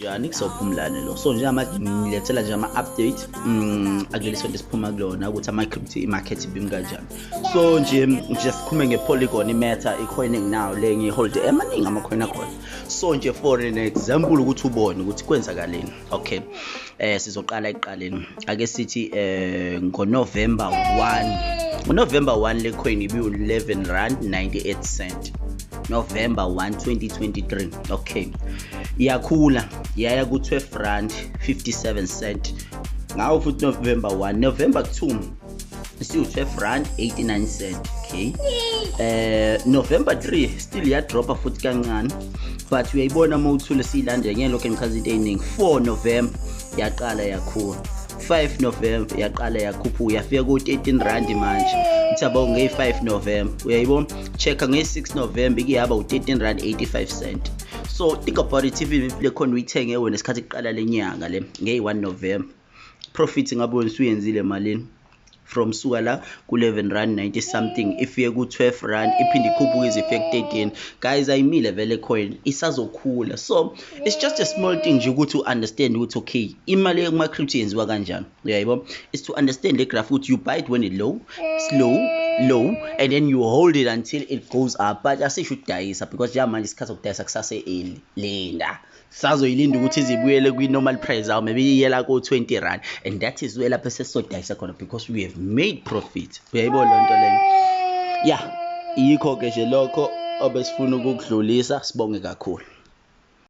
Njani kusophumlane lo. So njengamanje ngilethela nje ama-update akuleli sonto esiphuma kulona ukuthi ama-crypto i-market ibimi kanjani. So nje nje sikhulume nge-Polygon iMeta i-coin enginayo le ngiyiholde emaningi ama-coin akhona. So nje for an example ukuthi ubone ukuthi kwenzakaleni. Okay. Sizoqala ekuqaleni. Ake sithi ngoNovember 1. NgoNovember 1 le coin ibiwu 11 rand 98 cent. November 1 2023. Okay. Iyakhula yaya ku 12 rand 57 cent. Ngawo futhi November 1, November 2 isiwu 12 rand 89 cent. Okay. November 3 still yadropa futhi kancane. But uyayibona uma uthule siyilandele ngeke lokho ngichaza into eziningi. 4 November yaqala yakhula. 5 November yaqala yakhuphuka yafika ku 13 rand manje. Uthi yabo nge 5 November uyayibona, checka nge 6 November ikuyaba u 13 rand 85 cent. So think about it, if le khona uyithenge wena isikhathi kuqala lenyanga le nge 1 November, profit ngabe wena usuyenzile malini from suka la ku 11 rand 90 something ifike ku 12 rand iphinde ikhuphuke ize ifike ku 13. Guys, ayimile vele coin isazokhula. So it's just a small thing nje ukuthi u-understand ukuthi okay imali kuma crypto yenziwa kanjani. Uyayibona, it's to understand the graph ukuthi you buy it when it low, slow low, and then you hold it until it goes up. But asisho ukudayisa because njengamanje isikhathi sokudayisa kusase early. Linda, sazoyilinda ukuthi izibuyele kwi-normal price awu maybe iyela ko-20 rand, and that is where lapho sesizodayisa khona because we have made profit. Uyayibona leyo nto leyo? Ya, yikho-ke nje lokho obesifuna ukukudlulisa. Sibonge kakhulu.